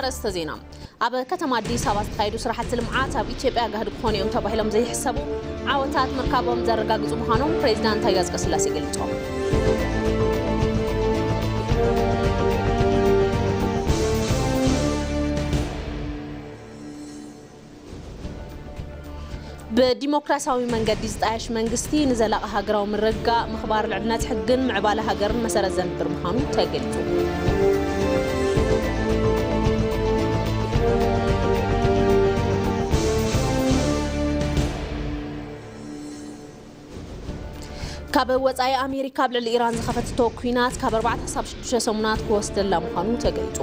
ኣርእስተ ዜና። ኣብ ከተማ ኣዲስ ኣበባ ዝተኻየዱ ስራሕቲ ልምዓት ኣብ ኢትዮጵያ ጋህዲ ክኾኑ እዮም ተባሂሎም ዘይሕሰቡ ዓወታት ምርካቦም ዘረጋግጹ ምዃኖም ፕሬዚዳንት ታየ ኣጽቀስላሴ ገሊጾም። ብዲሞክራሲያዊ መንገዲ ዝጣየሽ መንግስቲ ንዘላቒ ሃገራዊ ምርግጋእ፣ ምኽባር ልዕልነት ሕግን ምዕባለ ሃገርን መሰረት ዘንብር ምዃኑ ተገሊጹ። ካብ ወጻኢ ኣሜሪካ ኣብ ልዕሊ ኢራን ዝኸፈትቶ ኲናት ካብ ኣርባዕተ ክሳብ ሽዱሽተ ሰሙናት ክወስደላ ምዃኑ ተገሊጹ።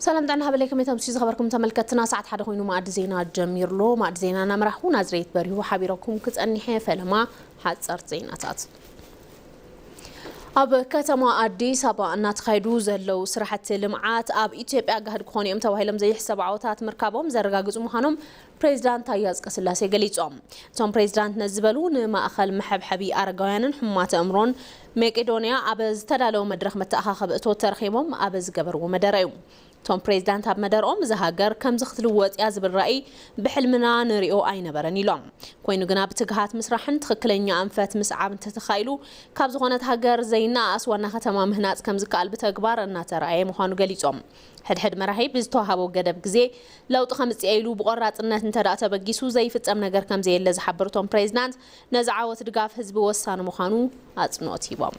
ሰላም ጥዕና ሃበለይ፣ ከመይ ተምስዩ ዝኸበርኩም ተመልከትና፣ ሰዓት ሓደ ኮይኑ መኣዲ ዜና ጀሚርሎ። መኣዲ ዜና እናመራሕኩ ናዝሬት በሪሁ ሓቢረኩም ክጸኒሐ። ፈለማ ሓጸርቲ ዜናታት። ኣብ ከተማ ኣዲስ ኣበባ እናተኻየዱ ዘለዉ ስራሕቲ ልምዓት ኣብ ኢትዮጵያ ጋህዲ ክኾኑ እዮም ተባሂሎም ዘይሕሰቡ ዓወታት ምርካቦም ዘረጋግጹ ምዃኖም ፕሬዚዳንት ታየ ኣጽቀስላሴ ገሊጾም። እቶም ፕሬዚዳንት ነዚ ዝበሉ ንማእኸል መሐብሐቢ ኣረጋውያንን ሕሙማት ኣእምሮን መቄዶንያ ኣብ ዝተዳለወ መድረኽ መተኣኻኸቢ እቶት ተረኺቦም ኣብ ዝገበርዎ መደረ እዩ። እቶም ፕሬዚዳንት ኣብ መደርኦም እዛ ሃገር ከምዚ ክትልወጥ እያ ዝብል ራእይ ብሕልምና ንሪኦ ኣይነበረን ኢሎም። ኮይኑ ግና ብትግሃት ምስራሕን ትኽክለኛ ኣንፈት ምስዓብ እንተተኻኢሉ ካብ ዝኾነት ሃገር ዘይነኣኣስ ዋና ከተማ ምህናፅ ከምዝከኣል ብተግባር እናተረኣየ ምዃኑ ገሊፆም። ሕድሕድ መራሒ ብዝተዋሃቦ ገደብ ግዜ ለውጢ ከምፅእ ኢሉ ብቆራፅነት እንተደኣ ተበጊሱ ዘይፍፀም ነገር ከምዘየለ ዝሓበሩ እቶም ፕሬዚዳንት ነዚ ዓወት ድጋፍ ህዝቢ ወሳኒ ምዃኑ ኣፅንኦት ሂቦም።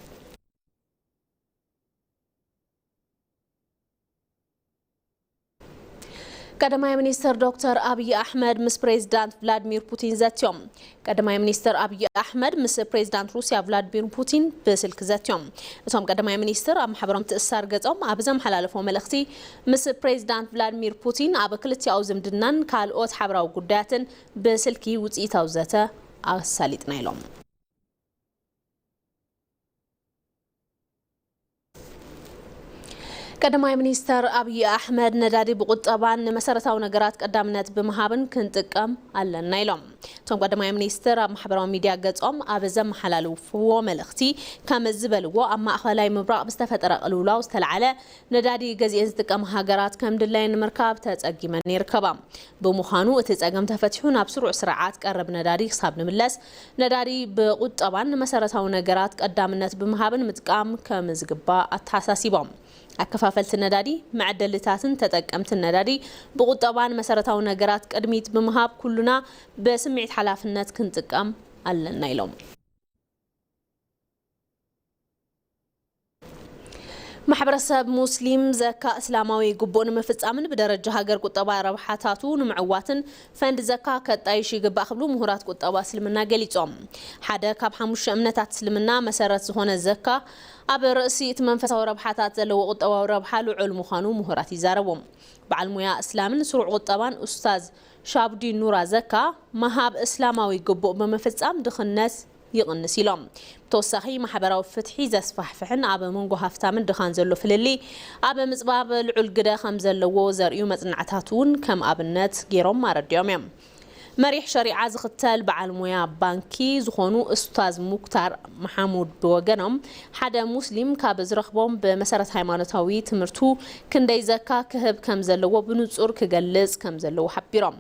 ቀዳማይ ሚኒስትር ዶክተር ኣብይ ኣሕመድ ምስ ፕሬዚዳንት ቭላድሚር ፑቲን ዘትዮም። ቀዳማይ ሚኒስትር ኣብይ ኣሕመድ ምስ ፕሬዚዳንት ሩስያ ቭላድሚር ፑቲን ብስልኪ ዘትዮም። እቶም ቀዳማይ ሚኒስትር ኣብ ማሕበራዊ ምትእስሳር ገጾም ኣብ ዘመሓላለፎ መልእኽቲ፣ ምስ ፕሬዚዳንት ቭላድሚር ፑቲን ኣብ ክልቲኣዊ ዝምድናን ካልኦት ሓበራዊ ጉዳያትን ብስልኪ ውፅኢታዊ ዘተ ኣሳሊጥና ኢሎም። ቀዳማይ ሚኒስተር ኣብይ ኣሕመድ ነዳዲ ብቁጠባን ንመሰረታዊ ነገራት ቀዳምነት ብምሃብን ክንጥቀም ኣለና ኢሎም። እቶም ቀዳማይ ሚኒስትር ኣብ ማሕበራዊ ሚድያ ገጾም ኣብ ዘመሓላለፍዎ መልእኽቲ ከም ዝበልዎ፣ ኣብ ማእኸላይ ምብራቕ ብዝተፈጠረ ቅልውላው ዝተልዓለ ነዳዲ ገዚኤን ዝጥቀማ ሃገራት ከም ድላየን ንምርካብ ተጸጊመን ይርከባ። ብምዃኑ እቲ ጸገም ተፈቲሑ ናብ ስሩዕ ስርዓት ቀረብ ነዳዲ ክሳብ ንምለስ ነዳዲ ብቁጠባን ንመሰረታዊ ነገራት ቀዳምነት ብምሃብን ምጥቃም ከም ዝግባእ ኣተሓሳሲቦም። ኣከፋፈልቲ ነዳዲ፣ መዐደልታትን ተጠቀምትን ነዳዲ ብቁጠባን መሰረታዊ ነገራት ቅድሚት ብምሃብ ኩሉና ብስምዒት ሓላፍነት ክንጥቀም ኣለና ኢሎም። ማሕበረሰብ ሙስሊም ዘካ እስላማዊ ግቡእ ንምፍጻምን ብደረጃ ሃገር ቁጠባ ረብሓታቱ ንምዕዋትን ፈንድ ዘካ ከጣይሽ ይግባእ ክብሉ ምሁራት ቁጠባ እስልምና ገሊጾም። ሓደ ካብ ሓሙሽተ እምነታት እስልምና መሰረት ዝኾነ ዘካ ኣብ ርእሲ እቲ መንፈሳዊ ረብሓታት ዘለዎ ቁጠባዊ ረብሓ ልዑል ምዃኑ ምሁራት ይዛረቡ። በዓል ሞያ እስላምን ስሩዕ ቁጠባን ኡስታዝ ሻብዲ ኑራ ዘካ፣ ምሃብ እስላማዊ ግቡእ ብምፍጻም ድኽነት ይቕንስ ኢሎም። ብተወሳኺ ማሕበራዊ ፍትሒ ዘስፋሕፍሕን ኣብ መንጎ ሃፍታምን ድኻን ዘሎ ፍልልይ ኣብ ምጽባብ ልዑል ግደ ከም ዘለዎ ዘርእዩ መጽናዕታት እውን ከም ኣብነት ገይሮም ኣረዲኦም እዮም። መሪሕ ሸሪዓ ዝኽተል በዓል ሞያ ባንኪ ዝኾኑ ኡስታዝ ሙክታር መሓሙድ ብወገኖም፣ ሓደ ሙስሊም ካብ ዝረኽቦም ብመሰረት ሃይማኖታዊ ትምህርቱ ክንደይ ዘካ ክህብ ከም ዘለዎ ብንጹር ክገልጽ ከም ዘለዎ ሓቢሮም።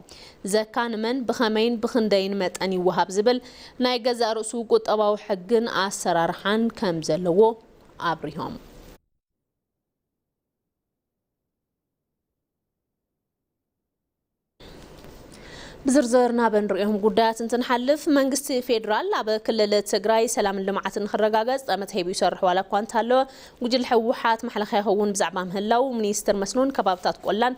ዘካ ንመን፣ ብኸመይን ብኽንደይን መጠን ይወሃብ ዝብል ናይ ገዛእ ርእሱ ቁጠባዊ ሕግን ኣሰራርሓን ከም ዘለዎ ኣብሪሆም። ብዝርዝር ናብ እንሪኦም ጉዳያት እንትንሓልፍ፣ መንግስቲ ፌዴራል ኣብ ክልል ትግራይ ሰላምን ልምዓትን ንክረጋገፅ ጠመተ ሂቡ ይሰርሕ ዋላ እኳ እንተሃለወ፣ ጉጅለ ህወሓት ማሕለኻ ይኸውን ብዛዕባ ምህላው ሚኒስትር መስኖን ከባብታት ቆላን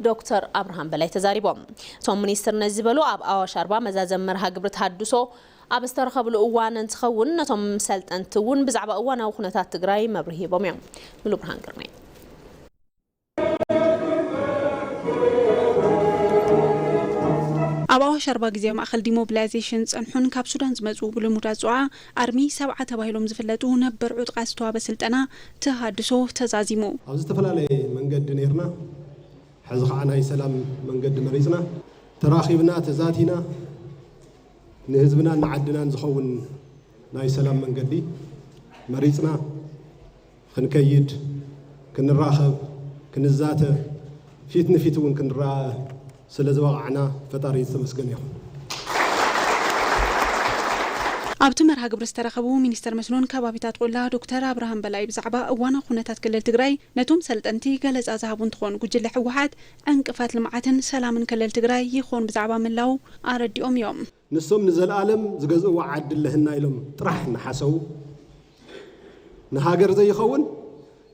ዶክተር ኣብርሃም በላይ ተዛሪቦም። እቶም ሚኒስትር ነዚ ዝበሉ ኣብ ኣዋሽ ኣርባ መዛዘሚ መርሃ ግብሪ ተሃድሶ ኣብ ዝተረኸብሉ እዋን እንትኸውን፣ ነቶም ሰልጠንቲ እውን ብዛዕባ እዋናዊ ኩነታት ትግራይ መብርሂ ሂቦም እዮም። ሙሉ ብርሃን ግርማይ። ኣብ ኣዋሽ ኣርባ ግዜ ማእኸል ዲሞቢላይዜሽን ዝፀንሑን ካብ ሱዳን ዝመፁ ብልሙድ ኣፅዋዓ ኣርሚ ሰብዓ ተባሂሎም ዝፍለጡ ነበር ዕጡቓት ዝተዋህበ ስልጠና ተሃድሶ ተዛዚሙ። ኣብ ዝተፈላለየ መንገዲ ነይርና፣ ሕዚ ከዓ ናይ ሰላም መንገዲ መሪፅና። ተራኺብና ተዛቲና ንህዝብናን ንዓድናን ዝኸውን ናይ ሰላም መንገዲ መሪጽና ክንከይድ፣ ክንራኸብ፣ ክንዛተ፣ ፊት ንፊት እውን ክንረኣ ስለ ዝበቓዕና ፈጣሪ ዝተመስገነ ይኹን። ኣብቲ መርሃ ግብሪ ዝተረኸቡ ሚኒስተር መስኖን ከባቢታት ቆላ ዶክተር ኣብርሃም በላይ ብዛዕባ እዋናዊ ኩነታት ክልል ትግራይ ነቶም ሰልጠንቲ ገለፃ ዝሃቡ እንትኾን፣ ጉጅለ ህወሓት ዕንቅፋት ልምዓትን ሰላምን ክልል ትግራይ ይኾን ብዛዕባ ምህላዉ ኣረዲኦም እዮም። ንሶም ንዘለኣለም ዝገዝእዋ ዓዲ ኣለህና ኢሎም ጥራሕ እናሓሰቡ፣ ንሃገር ዘይኸውን፣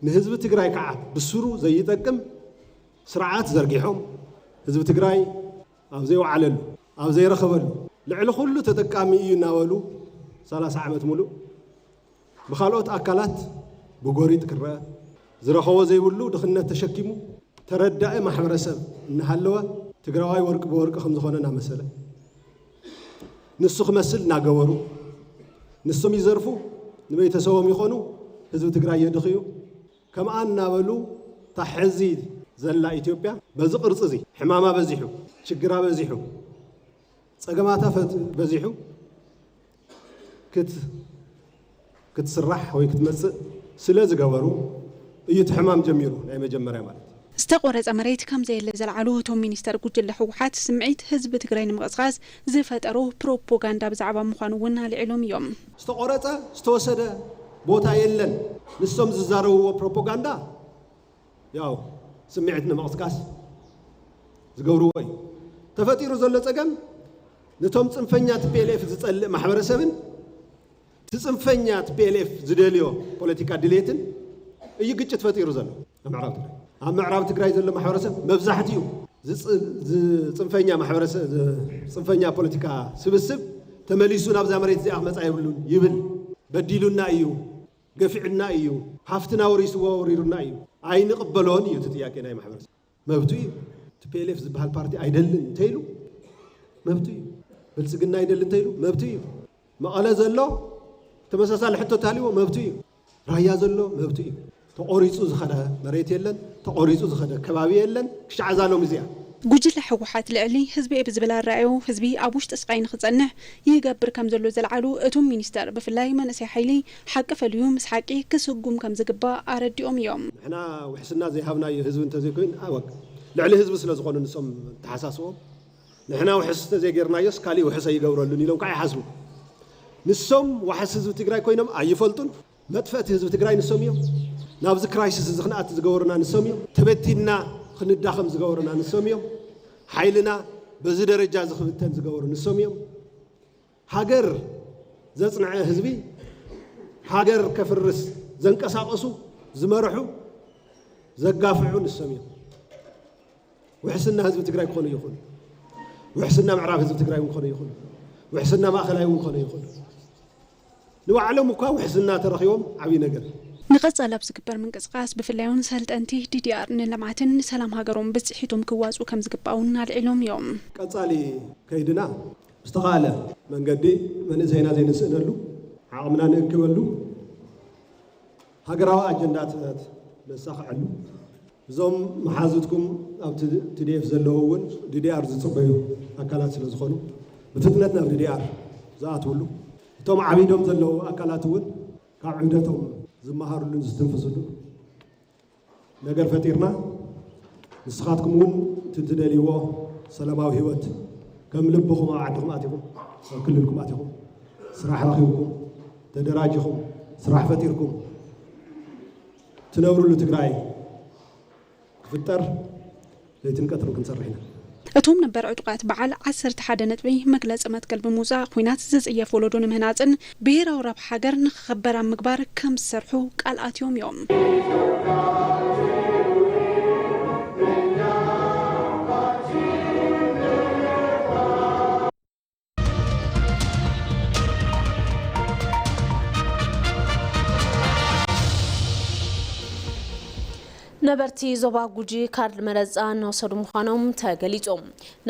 ንህዝቢ ትግራይ ከዓ ብስሩ ዘይጠቅም ስርዓት ዘርጊሖም፣ ህዝቢ ትግራይ ኣብ ዘይወዓለሉ፣ ኣብ ዘይረኸበሉ፣ ልዕሊ ኩሉ ተጠቃሚ እዩ እናበሉ ሰላሳ ዓመት ሙሉእ ብኻልኦት ኣካላት ብጎሪጥ ክረአ፣ ዝረኸቦ ዘይብሉ ድኽነት ተሸኪሙ ተረዳኢ ማሕበረሰብ እናሃለወ፣ ትግራዋይ ወርቂ ብወርቂ ከም ዝኾነ እናመሰለ፣ ንሱ ክመስል እናገበሩ፣ ንሶም ይዘርፉ፣ ንቤተሰቦም ይኾኑ፣ ህዝቢ ትግራይ የድኽዩ። ከምኣ እናበሉ፣ እታ ሕዚ ዘላ ኢትዮጵያ በዚ ቅርፂ እዚ ሕማማ በዚሑ፣ ሽግራ በዚሑ፣ ፀገማታ ፈት- በዚሑ ክት ክትስራሕ ወይ ክትመፅእ ስለ ዝገበሩ እዩ እቲ ሕማም ጀሚሩ፣ ናይ መጀመርያ ማለት። ዝተቆረፀ መሬት ከም ዘየለ ዘልዓሉ እቶም ሚኒስተር፣ ጉጅለ ህወሓት ስምዒት ህዝቢ ትግራይ ንምቕስቃስ ዝፈጠሮ ፕሮፖጋንዳ ብዛዕባ ምዃኑ እውን ኣልዒሎም እዮም። ዝተቆረፀ ዝተወሰደ ቦታ የለን። ንሶም ዝዛረብዎ ፕሮፖጋንዳ ያው ስምዒት ንምቕስቃስ ዝገብርዎ እዩ። ተፈጢሩ ዘሎ ፀገም ነቶም ፅንፈኛ ቲ ፒ ኤል ኤፍ ዝፀልእ ማሕበረሰብን እቲ ፅንፈኛ ቲ ፒ ኤል ኤፍ ዝደልዮ ፖለቲካ ድሌትን እዩ ግጭት ፈጢሩ ዘሎ ኣብ ምዕራብ ትግራይ። ኣብ ምዕራብ ትግራይ ዘሎ ማሕበረሰብ መብዛሕትኡ ዝፅ- ዝፅንፈኛ ማሕበረሰብ ዝፅንፈኛ ፖለቲካ ስብስብ ተመሊሱ ናብዛ መሬት እዚኣ ክመፃ የብሉን ይብል። በዲሉና እዩ፣ ገፊዑና እዩ፣ ሃፍትና ወሪስዎ ወሪሩና እዩ፣ ኣይንቕበሎን እዩ እቲ ጥያቄ ናይ ማሕበረሰብ። መብቱ እዩ። ቲ ፒ ኤል ኤፍ ዝበሃል ፓርቲ ኣይደልን እንተይሉ መብቱ እዩ። ብልፅግና ኣይደልን እንተይሉ መብቱ እዩ። መቐለ ዘሎ ተመሳሳሊ ሕቶ ታልዎ መብቱ እዩ። ራያ ዘሎ መብቱ እዩ። ተቖሪፁ ዝኸደ መሬት የለን፣ ተቖሪፁ ዝኸደ ከባቢ የለን። ክሻዕ እዛ ሎሚ እዚኣ ጉጅለ ህወሓት ልዕሊ ህዝቢ እየ ብዝብል ኣረኣእዮ ህዝቢ ኣብ ውሽጢ ስቓይ ንኽፀንሕ ይገብር ከም ዘሎ ዘልዓሉ እቶም ሚኒስተር፣ ብፍላይ መንእሰይ ሓይሊ ሓቂ ፈልዩ ምስ ሓቂ ክስጉም ከም ዝግባእ ኣረዲኦም እዮም። ንሕና ውሕስና ዘይሃብናዮ ህዝቢ እንተዘይኮይኑ ኣወቅ ልዕሊ ህዝቢ ስለ ዝኾኑ ንሶም ተሓሳስቦም ንሕና ውሕስ ተዘይጌርናዮስ ካሊእ ውሕስ ኣይገብረሉን ኢሎም ከዓ ይሓስቡ። ንሶም ዋሕስ ህዝቢ ትግራይ ኮይኖም ኣይፈልጡን። መጥፈእቲ ህዝቢ ትግራይ ንሶም እዮም። ናብዚ ክራይሲስ እዚ ክንኣቲ ዝገበሩና ንሶም እዮም። ተበቲንና ክንዳኸም ዝገበሩና ንሶም እዮም። ሓይልና በዚ ደረጃ እዚ ክብተን ዝገበሩ ንሶም እዮም። ሃገር ዘፅንዐ ህዝቢ ሃገር ከፍርስ ዘንቀሳቐሱ ዝመርሑ ዘጋፍዑ ንሶም እዮም። ውሕስና ህዝቢ ትግራይ ክኾኑ ይኽእሉ። ውሕስና ምዕራብ ህዝቢ ትግራይ እውን ክኾኑ ይኽእሉ። ውሕስና ማእኸላይ እውን ክኾኑ ይኽእሉ። ንባዕሎም እኳ ውሕስና ተረኺቦም ዓብዪ ነገር እዩ። ንቐፃሊ ኣብ ዝግበር ምንቅስቃስ ብፍላይ እውን ሰልጠንቲ ዲ ዲ ኣር ንልምዓትን ንሰላም ሃገሮም ብፅሒቶም ክዋፅኡ ከም ዝግባእ እውን ኣልዒሎም እዮም። ቀፃሊ ከይድና ብዝተኻእለ መንገዲ መንእሰይና ዘይንስእነሉ ዓቕምና ንእክበሉ ሃገራዊ ኣጀንዳታት ነሳኽዐሉ እዞም መሓዙትኩም ኣብ ቲ ዲ ኤፍ ዘለዉ እውን ዲ ዲ ኣር ዝፅበዩ ኣካላት ስለ ዝኾኑ ብፍጥነት ናብ ዲ ዲ ኣር ዝኣትውሉ እቶም ዓቢዶም ዘለዉ ኣካላት እውን ካብ ዕብደቶም ዝመሃሩሉን ዝስትንፍሱሉ ነገር ፈጢርና ንስኻትኩም እውን እቲ ትደልይዎ ሰላማዊ ህይወት ከም ልብኹም ኣብ ዓድኹም ኣቲኹም ኣብ ክልልኩም ኣቲኹም ስራሕ ረኺብኩም ተደራጅኹም ስራሕ ፈጢርኩም ትነብርሉ ትግራይ ክፍጠር ለይትን ቀትርን ክንሰርሕ ኢና። እቶም ነበር ዕጡቓት በዓል ዓሰርተ ሓደ ነጥቢ መግለፂ መትከል ብምውፃእ ኲናት ዝፅየፍ ወለዶ ንምህናፅን ብሄራዊ ረብሓ ሃገር ንኽኽበር ኣብ ምግባር ከም ዝሰርሑ ቃል ኣትዮም እዮም። ነበርቲ ዞባ ጉጂ ካርድ መረፃ እናወሰዱ ምዃኖም ተገሊጹ።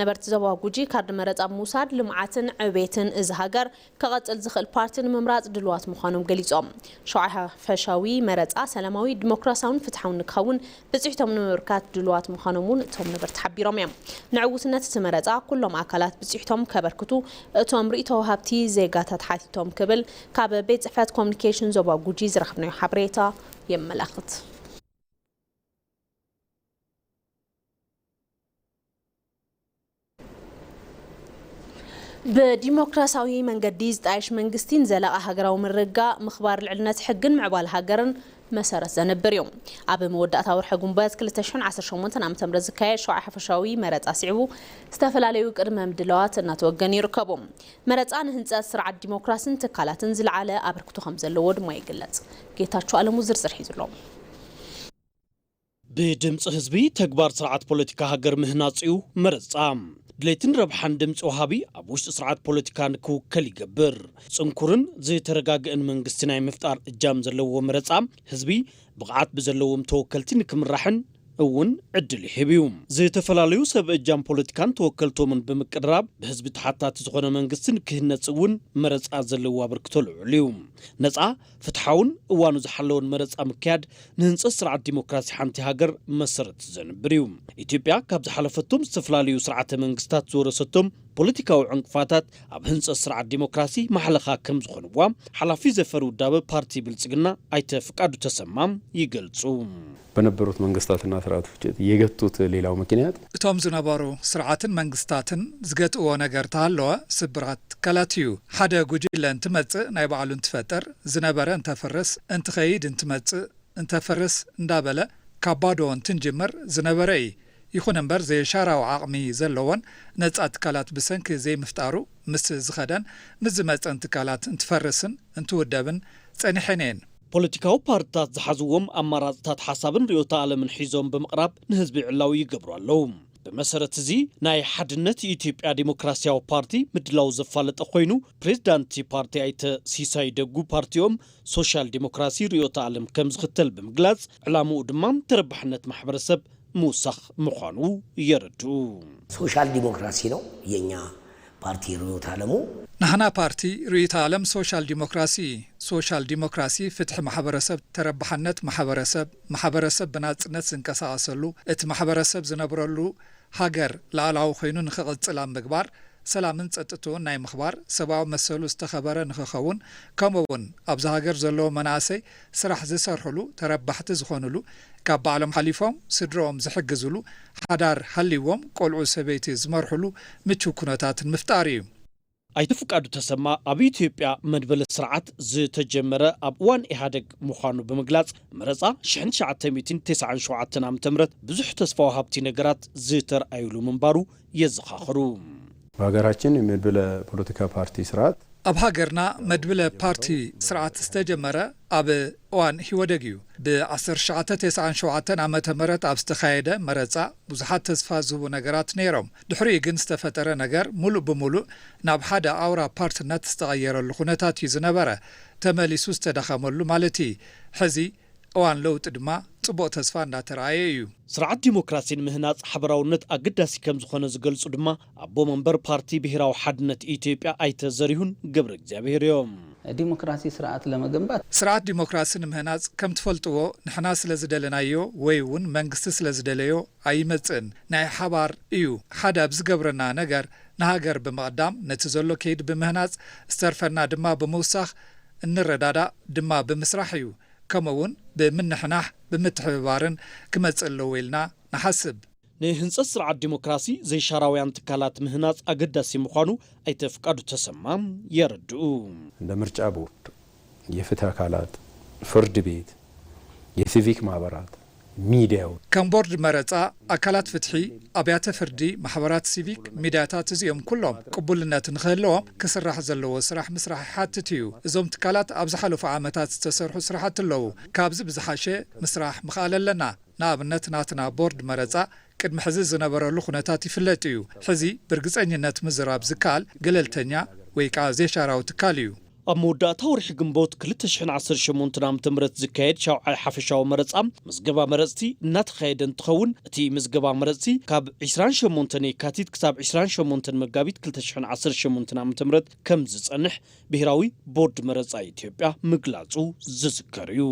ነበርቲ ዞባ ጉጂ ካርድ መረፃ ብምውሳድ ልምዓትን ዕቤትን እዚ ሃገር ከቐጽል ዝኽእል ፓርቲ ንምምራጽ ድልዋት ምዃኖም ገሊጾም። ሸውዓይ ሓፈሻዊ መረጻ ሰላማዊ፣ ዲሞክራሲያውን ፍትሓውን ንክኸውን ብጽሕቶም ንምብርካት ድልዋት ምዃኖም እውን እቶም ነበርቲ ሓቢሮም እዮም። ንዕውትነት እቲ መረጻ ኩሎም ኣካላት ብጽሕቶም ከበርክቱ እቶም ርእይቶ ወሃብቲ ዜጋታት ሓቲቶም ክብል ካብ ቤት ጽሕፈት ኮሙኒኬሽን ዞባ ጉጂ ዝረኸብናዮ ሓበሬታ የመላኽት። ብዲሞክራሲያዊ መንገዲ ዝጣየሽ መንግስቲ ንዘላቒ ሃገራዊ ምርግጋእ፣ ምኽባር ልዕልነት ሕግን ምዕባለ ሃገርን መሰረት ዘንብር እዩ። ኣብ መወዳእታ ወርሒ ጉንበት ክልተ ሽሕን ዓሰርተ ሸሞንተን ዓመተ ምህረት ዝካየድ ሸውዓይ ሓፈሻዊ መረጻ ስዒቡ ዝተፈላለዩ ቅድመ ምድላዋት እናተወገኑ ይርከቡ። መረጻ ንህንጸት ስርዓት ዲሞክራሲን ትካላትን ዝለዓለ ኣበርክቶ ከም ዘለዎ ድማ ይግለጽ። ጌታቸው ኣለሙ ዝርዝር ሒዙ ኣሎ። ብድምፂ ህዝቢ ተግባር ስርዓት ፖለቲካ ሃገር ምህናፅ እዩ መረፃ። ድሌትን ረብሓን ድምፂ ወሃቢ ኣብ ውሽጢ ስርዓት ፖለቲካ ንክውከል ይገብር። ፅንኩርን ዝተረጋግእን መንግስቲ ናይ ምፍጣር እጃም ዘለዎ መረፃ ህዝቢ ብቕዓት ብዘለዎም ተወከልቲ ንክምራሕን እውን ዕድል ይህብ እዩ። ዝተፈላለዩ ሰብ እጃም ፖለቲካን ተወከልቶምን ብምቅርራብ ብህዝቢ ተሓታቲ ዝኾነ መንግስቲ ንክህነፅ እውን መረፃ ዘለዎ ኣበርክቶ ልዑል እዩ። ነፃ፣ ፍትሓውን እዋኑ ዝሓለወን መረፃ ምክያድ ንህንፀት ስርዓት ዲሞክራሲ ሓንቲ ሃገር መሰረት ዘንብር እዩ። ኢትዮጵያ ካብ ዝሓለፈቶም ዝተፈላለዩ ስርዓተ መንግስታት ዝወረሰቶም ፖለቲካዊ ዕንቅፋታት ኣብ ህንፀት ስርዓት ዲሞክራሲ ማሕለኻ ከም ዝኾንዋ ሓላፊ ዘፈር ውዳበ ፓርቲ ብልፅግና ኣይተ ፍቃዱ ተሰማ ይገልፁ። በነበሩት መንግስታትና ስርዓቶች የገቱት ሌላው ምክንያት እቶም ዝነበሩ ስርዓትን መንግስታትን ዝገትእዎ ነገር ተሃለወ ስብራት ትካላት እዩ። ሓደ ጉጅለ እንትመጽእ ናይ ባዕሉ እንትፈጥር ዝነበረ እንተፍርስ እንትኸይድ እንትመጽእ እንተፍርስ እንዳበለ ካብ ባዶ እንትንጅምር ዝነበረ እዩ። ይኹን እምበር ዘየሻራዊ ዓቕሚ ዘለዎን ነጻ ትካላት ብሰንኪ ዘይምፍጣሩ ምስ ዝኸደን ምስ ዝመጸን ትካላት እንትፈርስን እንትውደብን ጸኒሐን እየን። ፖለቲካዊ ፓርትታት ዝሓዝዎም ኣማራፅታት ሓሳብን ርእዮተ ኣለምን ሒዞም ብምቕራብ ንህዝቢ ዕላዊ ይገብሩ ኣለዉ። ብመሰረት እዚ ናይ ሓድነት ኢትዮጵያ ዲሞክራሲያዊ ፓርቲ ምድላው ዘፋለጠ ኮይኑ ፕሬዚዳንት እቲ ፓርቲ ኣይተ ሲሳይ ደጉ ፓርቲኦም ሶሻል ዲሞክራሲ ርእዮተ ኣለም ከም ዝኽተል ብምግላፅ ዕላምኡ ድማ ተረባሕነት ማሕበረሰብ ምውሳኽ ምዃኑ የረድኡ። ሶሻል ዲሞክራሲ ነው የኛ ፓርቲ ርዕዮተ ዓለሙ። ናህና ፓርቲ ርእይተ ዓለም ሶሻል ዲሞክራሲ እዩ። ሶሻል ዲሞክራሲ ፍትሒ ማሕበረሰብ፣ ተረባሕነት ማሕበረሰብ፣ ማሕበረሰብ ብናጽነት ዝንቀሳቐሰሉ፣ እቲ ማሕበረሰብ ዝነብረሉ ሃገር ላዕላዊ ኮይኑ ንኽቕጽል ኣብ ምግባር፣ ሰላምን ጸጥትኡን ናይ ምኽባር፣ ሰብኣዊ መሰሉ ዝተኸበረ ንኽኸውን፣ ከምኡ እውን ኣብዚ ሃገር ዘለዉ መናእሰይ ስራሕ ዝሰርሕሉ፣ ተረባሕቲ ዝኾኑሉ፣ ካብ ባዕሎም ሓሊፎም ስድርኦም ዝሕግዝሉ፣ ሓዳር ሃልይዎም ቆልዑ ሰበይቲ ዝመርሕሉ ምቹው ኩነታት ንምፍጣር እዩ። ኣይተ ፍቃዱ ተሰማ ኣብ ኢትዮጵያ መድበለ ስርዓት ዝተጀመረ ኣብ እዋን ኢህኣደግ ምዃኑ ብምግላጽ፣ መረጻ ሽሕን ትሽዓተ ሚእትን ተስዓን ሸውዓተን ዓመተ ምህረት ብዙሕ ተስፋ ወሃብቲ ነገራት ዝተርኣዩሉ ምንባሩ የዘኻኽሩ። በሀገራችን የመድበለ ፖለቲካ ፓርቲ ስርዓት ኣብ ሃገርና መድብለ ፓርቲ ስርዓት ዝተጀመረ ኣብ እዋን ኢህወደግ እዩ። ብ ዓሰርተ ትሽዓተ ተስዓን ሸውዓተን ዓመተ ምህረት ኣብ ዝተኻየደ መረጻ ብዙሓት ተስፋ ዝህቡ ነገራት ነይሮም። ድሕሪኡ ግን ዝተፈጠረ ነገር ሙሉእ ብሙሉእ ናብ ሓደ ኣውራ ፓርትነት ዝተቐየረሉ ኩነታት እዩ ዝነበረ። ተመሊሱ ዝተዳኸመሉ ማለት እዩ። ሕዚ እዋን ለውጢ ድማ ጽቡቕ ተስፋ እንዳተረኣየ እዩ። ስርዓት ዲሞክራሲ ንምህናጽ ሓበራውነት ኣገዳሲ ከም ዝኾነ ዝገልጹ ድማ ኣቦ መንበር ፓርቲ ብሄራዊ ሓድነት ኢትዮጵያ ኣይተ ዘሪሁን ገብረ እግዚኣብሔር እዮም። ዲሞክራሲ ስርዓት ለመገንባት ስርዓት ዲሞክራሲ ንምህናጽ ከም ትፈልጥዎ ንሕና ስለ ዝደለናዮ ወይ እውን መንግስቲ ስለ ዝደለዮ ኣይመጽእን። ናይ ሓባር እዩ። ሓደ ኣብ ዝገብረና ነገር ንሃገር ብምቕዳም ነቲ ዘሎ ከይዲ ብምህናጽ ዝተርፈና ድማ ብምውሳኽ እንረዳዳእ ድማ ብምስራሕ እዩ። ከምኡ እውን ብምንሕናሕ ብምትሕብባርን ክመጽእ ኣለዎ ኢልና ንሓስብ። ንህንጸት ስርዓት ዲሞክራሲ ዘይሻራውያን ትካላት ምህናጽ ኣገዳሲ ምዃኑ ኣይተ ፍቃዱ ተሰማ የረድኡ። እንደ ምርጫ ቦርድ፣ የፍትህ አካላት፣ ፍርድ ቤት፣ የሲቪክ ማህበራት፣ ሚዲያው ከም ቦርድ መረጻ፣ ኣካላት ፍትሒ፣ ኣብያተ ፍርዲ፣ ማሕበራት ሲቪክ፣ ሚዲያታት እዚኦም ኩሎም ቅቡልነት ንክህልዎም ክስራሕ ዘለዎ ስራሕ ምስራሕ ይሓትት እዩ። እዞም ትካላት ኣብ ዝሓለፉ ዓመታት ዝተሰርሑ ስራሕቲ ኣለዉ። ካብዚ ብዝሓሸ ምስራሕ ምኽኣል ኣለና። ንኣብነት ናትና ቦርድ መረጻ ቅድሚ ሕዚ ዝነበረሉ ኩነታት ይፍለጥ እዩ። ሕዚ ብርግጸኝነት ምዝራብ ዝከኣል ገለልተኛ ወይ ከዓ ዘይሻራዊ ትካል እዩ። ኣብ መወዳእታ ወርሒ ግንቦት ክልተ ሽሕን ዓሰርተ ሸሞንተን ዓመተ ምህረት ዝካየድ ሻውዓይ ሓፈሻዊ መረጻ ምዝገባ መረጽቲ እናተኻየደ እንትኸውን፣ እቲ ምዝገባ መረጽቲ ካብ ዒስራን ሸሞንተን የካቲት ክሳብ ዒስራን ሸሞንተን መጋቢት ክልተ ሽሕን ዓሰርተ ሸሞንተን ዓመተ ምህረት ከም ዝጸንሕ ብሄራዊ ቦርድ መረጻ ኢትዮጵያ ምግላጹ ዝዝከር እዩ።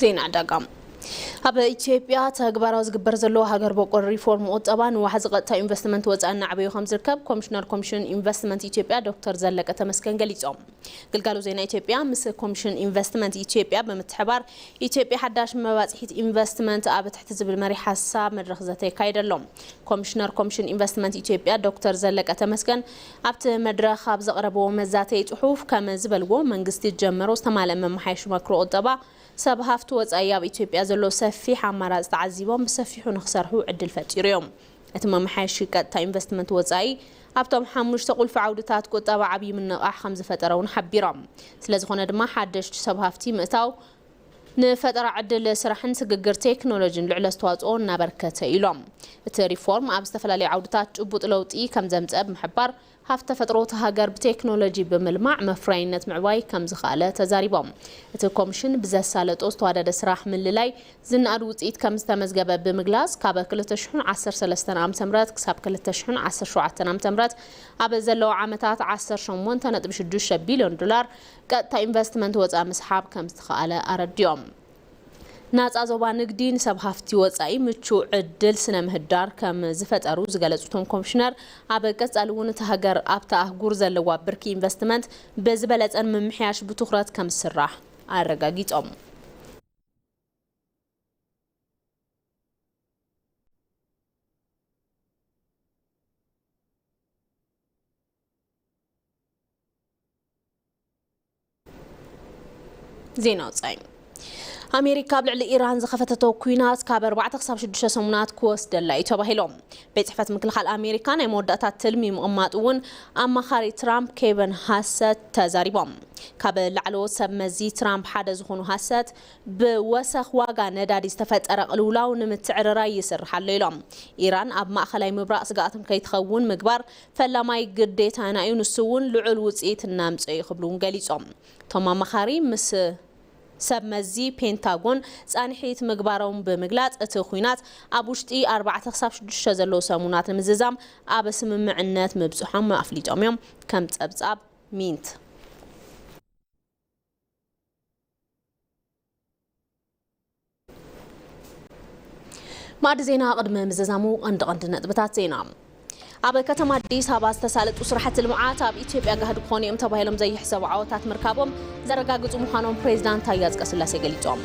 ዜና ዕዳጋ። ኣብ ኢትዮጵያ ተግባራዊ ዝግበር ዘሎ ሃገር በቆል ሪፎርም ቁጠባ ንዋሕዚ ቀጥታ ኢንቨስትመንት ወፃኢ እናዕበዩ ከም ዝርከብ ኮሚሽነር ኮሚሽን ኢንቨስትመንት ኢትዮጵያ ዶክተር ዘለቀ ተመስገን ገሊፆም። ግልጋሎት ዜና ኢትዮጵያ ምስ ኮሚሽን ኢንቨስትመንት ኢትዮጵያ ብምትሕባር ኢትዮጵያ ሓዳሽ መባፅሒት ኢንቨስትመንት ኣብ ትሕቲ ዝብል መሪሕ ሓሳብ መድረኽ ዘተ የካይደ ኣሎ። ኮሚሽነር ኮሚሽን ኢንቨስትመንት ኢትዮጵያ ዶክተር ዘለቀ ተመስገን ኣብቲ መድረኽ ኣብ ዘቕረብዎ መዛተዪ ፅሑፍ ከም ዝበልዎ መንግስቲ ዝጀመሮ ዝተማልአ መመሓየሺ ማክሮ ቁጠባ ሰብ ሃፍቲ ወፃኢ ኣብ ኢትዮጵያ ዘሎ ሰፊሕ ኣማራፂ ተዓዚቦም ብሰፊሑ ንክሰርሑ ዕድል ፈጢሩ እዮም። እቲ መመሓየሺ ቀጥታ ኢንቨስትመንት ወፃኢ ኣብቶም ሓሙሽተ ቁልፊ ዓውድታት ቁጠባ ዓብዪ ምንቕቓሕ ከም ዝፈጠረ እውን ሓቢሮም። ስለዝኾነ ድማ ሓደሽቲ ሰብ ሃፍቲ ምእታው ንፈጠራ ዕድል ስራሕን ስግግር ቴክኖሎጂን ልዑል ኣስተዋፅኦ እናበርከተ ኢሎም። እቲ ሪፎርም ኣብ ዝተፈላለዩ ዓውድታት ጭቡጥ ለውጢ ከም ዘምፀአ ብምሕባር ሃፍቲ ተፈጥሮ እታ ሃገር ብቴክኖሎጂ ብምልማዕ መፍረያይነት ምዕባይ ከም ዝኸኣለ ተዛሪቦም። እቲ ኮሚሽን ብዘሳለጦ ዝተዋደደ ስራሕ ምልላይ ዝነኣድ ውፅኢት ከም ዝተመዝገበ ብምግላፅ ካብ ክልተ ሽሕን ዓሰርተ ሰለስተን ዓመተ ምህረት ክሳብ ክልተ ሽሕን ዓሰርተ ሸውዓተን ዓመተ ምህረት ኣብ ዘለዉ ዓመታት ዓሰርተ ሸሞንተ ነጥቢ ሽዱሽተ ቢልዮን ዶላር ቀጥታ ኢንቨስትመንት ወፃኢ ምስሓብ ከም ዝተኸኣለ ኣረዲኦም። ናፃ ዞባ ንግዲ ንሰብ ሃፍቲ ወፃኢ ምቹው ዕድል ስነ ምህዳር ከም ዝፈጠሩ ዝገለፁ እቶም ኮሚሽነር፣ ኣብ ቀፃሊ እውን እታ ሃገር ኣብታ ኣህጉር ዘለዋ ብርኪ ኢንቨስትመንት ብዝበለፀን ምምሕያሽ ብትኹረት ከም ዝስራሕ ኣረጋጊፆም። ዜና ወጻኢ። ኣሜሪካ ኣብ ልዕሊ ኢራን ዝኸፈተቶ ኲናት ካብ ኣርባዕተ ክሳብ ሽዱሽተ ሰሙናት ክወስደላ እዩ ተባሂሉ። ቤት ጽሕፈት ምክልኻል ኣሜሪካ ናይ መወዳእታ ትልሚ ምቕማጡ እውን ኣማኻሪ ትራምፕ ኬቨን ሃሰት ተዛሪቦም። ካብ ላዕለዎት ሰብ መዚ ትራምፕ ሓደ ዝኾኑ ሃሰት፣ ብወሰኽ ዋጋ ነዳዲ ዝተፈጠረ ቅልውላው ንምትዕርራይ ይስራሕ ኣሎ ኢሎም። ኢራን ኣብ ማእኸላይ ምብራቕ ስግኣት ከይትኸውን ምግባር ፈላማይ ግዴታና እዩ፣ ንሱ እውን ልዑል ውፅኢት እናምፀ እዩ ክብሉ እውን ገሊፆም። እቶም ኣማኻሪ ምስ ሰብ መዚ ፔንታጎን ፃንሒት ምግባሮም ብምግላፅ፣ እቲ ኲናት ኣብ ውሽጢ ኣርባዕተ ክሳብ ሽዱሽተ ዘለዉ ሰሙናት ንምዝዛም ኣብ ስምምዕነት ምብፅሖም ኣፍሊጦም እዮም። ከም ፀብፃብ ሚንት። ማዕዲ ዜና ቅድሚ ምዝዛሙ ቀንዲ ቀንዲ ነጥብታት ዜና። ኣብ ከተማ ኣዲስ ኣበባ ዝተሳለጡ ስራሕቲ ልምዓት ኣብ ኢትዮጵያ ጋህዲ ክኾኑ እዮም ተባሂሎም ዘይሕሰቡ ዓወታት ምርካቦም ዘረጋግፁ ምዃኖም ፕሬዚዳንት ታዬ ኣጽቀስላሴ ገሊጾም።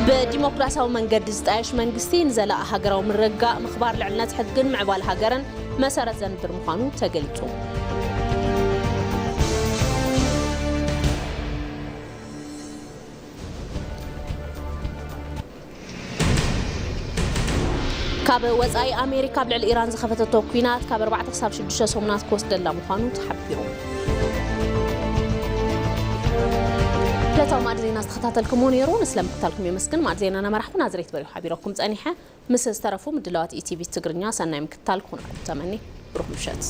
ብዲሞክራሲያዊ መንገዲ ዝጣየሽ መንግስቲ ንዘላቒ ሃገራዊ ምርግጋእ ምኽባር ልዕልነት ሕግን ምዕባለ ሃገርን መሰረት ዘንብር ምዃኑ ተገሊጹ። ካብ ወጻኢ ኣሜሪካ ኣብ ልዕሊ ኢራን ዝኸፈተቶ ኲናት ካብ ኣርባዕተ ክሳብ ሽዱሽተ ሰሙናት ክወስደላ ምዃኑ ተሓቢሩ። ዕለታዊ ማዕዲ ዜና ዝተኸታተልኩሞ ነይሩ። ንስለ ምክታልኩም የመስግን። ማዕዲ ዜና ናመራሕኩ ናዝሬት በሪሁ ሓቢረኩም ጸኒሐ። ምስ ዝተረፉ ምድላዋት ኢቲቪ ትግርኛ ሰናይ ምክታል ክኾነልኩም ተመኒ። ብሩኽ ምሸት።